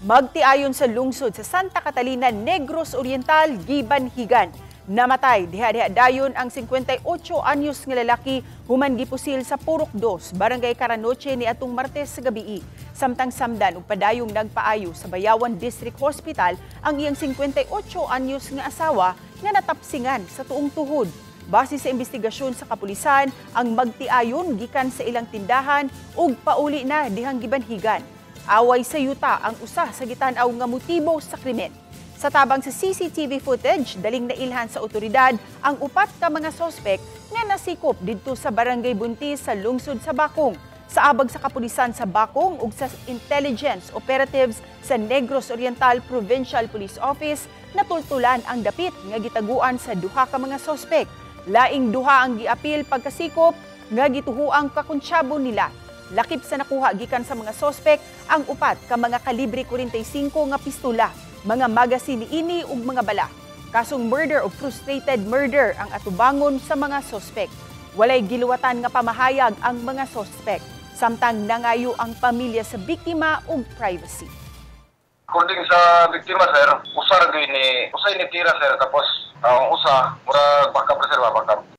Magtiayon sa lungsod sa Santa Catalina, Negros Oriental, gibanhigan. Namatay diha-diha dayon ang 58 anyos nga lalaki human gipusil sa Purok 2, Barangay Caranoche ni atong Martes sa gabii. Samtang samdan ug padayong nagpaayo sa Bayawan District Hospital ang iyang 58 anyos nga asawa nga natapsingan sa tuong tuhod. Base sa investigasyon sa kapulisan, ang magtiayon gikan sa ilang tindahan ug pauli na dihang gibanhigan. Away sa yuta ang usa sa gitan-aw nga motibo sa krimen. Sa tabang sa CCTV footage, daling nailhan sa otoridad ang upat ka mga sospek nga nasikop didto sa Barangay Buntis sa lungsod sa Bakong. Sa abag sa kapulisan sa Bakong ug sa intelligence operatives sa Negros Oriental Provincial Police Office, natultulan ang dapit nga gitaguan sa duha ka mga sospek. Laing duha ang giapil pagkasikop nga gituhuang kakuntsabo nila. Lakip sa nakuha gikan sa mga sospek ang upat ka mga kalibre 45 nga pistola, mga magasin niini ug mga bala. Kasong murder o frustrated murder ang atubangon sa mga sospek. Walay giluwatan nga pamahayag ang mga sospek, samtang nangayo ang pamilya sa biktima og privacy. According sa biktima, sir, usa ra gyud ni, usa ni tira, sir, tapos ang usa murag backup ra, sir, ba, backup.